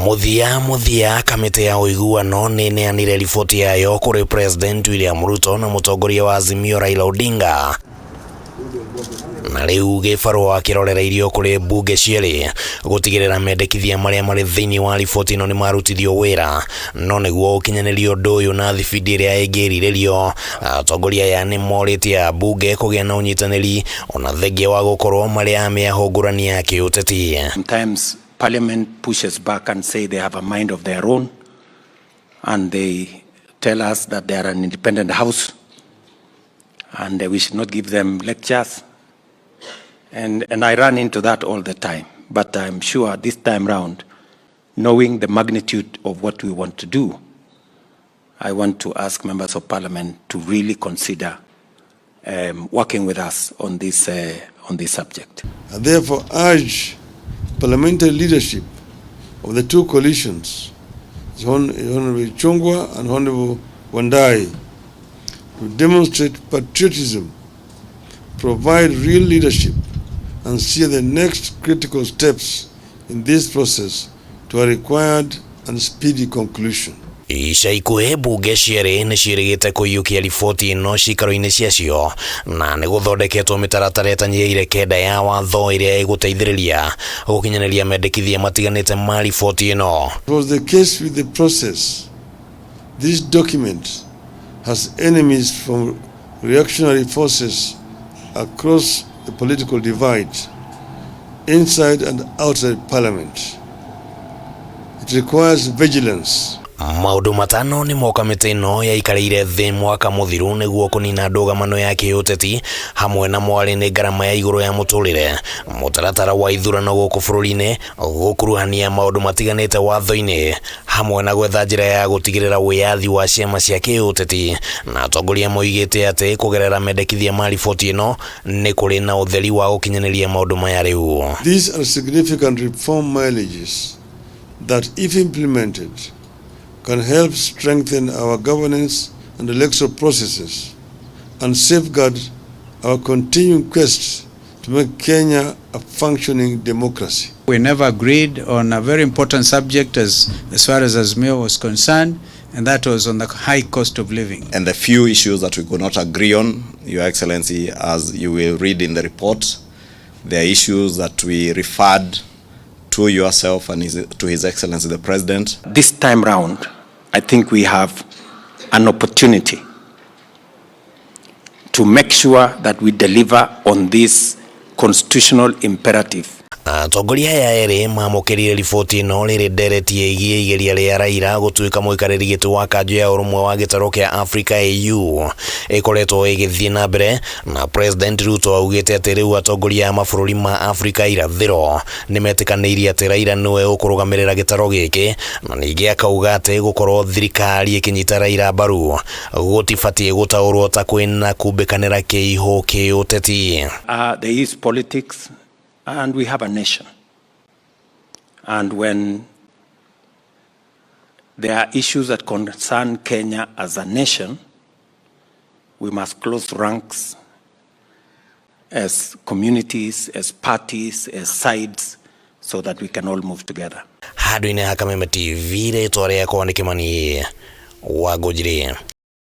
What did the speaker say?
Mũthia mũthia, kamĩtĩ ya ũiguano nĩ ĩneanire riboti yayo kũrĩ President William Ruto na mũtongoria wa Azimio Raila Odinga. Na rĩu gĩbarũa kĩrorereirio kũrĩ mbunge cierĩ gũtigĩrĩra mendekithia marĩa marĩ thĩinĩ wa riboti ĩno nĩ marutithio wĩra. No nĩguo ũkinyanĩrie ũndũ ũyũ na thibindi ĩrĩa ĩngĩrirĩrio, atongoria aya nĩ morĩtie ambunge kũgĩa na ũnyitanĩri ona thengia wa gũkorwo marĩ a mĩahũ ngũrani ya kĩũteti. Sometimes Parliament pushes back and say they have a mind of their own, and they tell us that they are an independent house and we should not give them lectures. And I run into that all the time. But I'm sure this time round, knowing the magnitude of what we want to do, I want to ask members of parliament to really consider working with us on this subject. I therefore urge parliamentary leadership of the two coalitions, Honorable Ichung'wah and Honorable Wandayi, to demonstrate patriotism, provide real leadership, and see the next critical steps in this process to a required and speedy conclusion. Ica ikuhĩ, mbunge cierĩ nĩ ciĩrĩgĩte kũiyũkia riboti ĩno ciikaro-inĩ ciacio, na nĩ gũthondeketwo mĩtaratara ĩtanyihĩire 9 ya watho ĩrĩa ĩgũteithĩrĩria gũkinyanĩria mendekithia matiganĩte ma riboti ĩno. It was the case with the process. This document has enemies from reactionary forces across the political divide, inside and outside parliament. It requires vigilance. Maũndũ 5 nĩmo kamĩtĩ ĩno yaikarĩire thĩ mwaka mũthiru nĩguo kũnina ndũgamano ya kĩũteti. Hamwe na mwarĩ nĩ ngarama ya igũrũ ya mũtũrĩre, mũtaratara wa ithurano gũkũ bũrũri-inĩ, gũkuruhania maũndũ matiganĩte watho-inĩ, hamwe na gwetha njĩra ya gũtigĩrĩra wĩyathi wa ciama cia kĩũteti. Na atongoria moigĩte atĩ kũgerera mendekithia ma riboti ĩno nĩ kũrĩ na ũtheri wa gũkinyanĩria maũndũ maya rĩu. These are significant reform mileages that, if implemented, can help strengthen our governance and electoral processes and safeguard our continuing quest to make Kenya a functioning democracy. We never agreed on a very important subject as far as Azimio was concerned, and that was on the high cost of living. And the few issues that we could not agree on, Your Excellency, as you will read in the report, there are issues that we referred to yourself and to His Excellency the President. This time round, I think we have an opportunity to make sure that we deliver on this constitutional imperative. Atongoria aya erĩ mamũkĩrire riboti ĩno rĩrĩ ndereti ĩgiĩ igeria rĩa Raila gũtuĩka mũikarĩri gĩtĩ wa kanjũ ya ũrũmwe wa gĩtarũ kĩa Afrika AU ĩkoretwo ĩgĩthiĩ na mbere, na President Ruto augĩte atĩ rĩu atongoria a mabũrũri ma Afrika irathĩro nĩ metĩkanĩirie atĩ Raila nĩwe ũkũrũgamĩrĩra gĩtarũ gĩkĩ, na ningĩ akauga atĩ gũkorwo thirikari ĩkĩnyita Raila mbaru gũtibatiĩ gũtaũrwo ta kwĩna kumbĩkanĩra kĩihũ kĩũteti. There is politics and we have a nation. And when there are issues that concern Kenya as a nation, we must close ranks as communities, as parties, as sides, so that we can all move together. Handũ-inĩ ha Kameme TV, rĩtwa rĩakwa nĩ Kĩmani wa Ngũnjiri.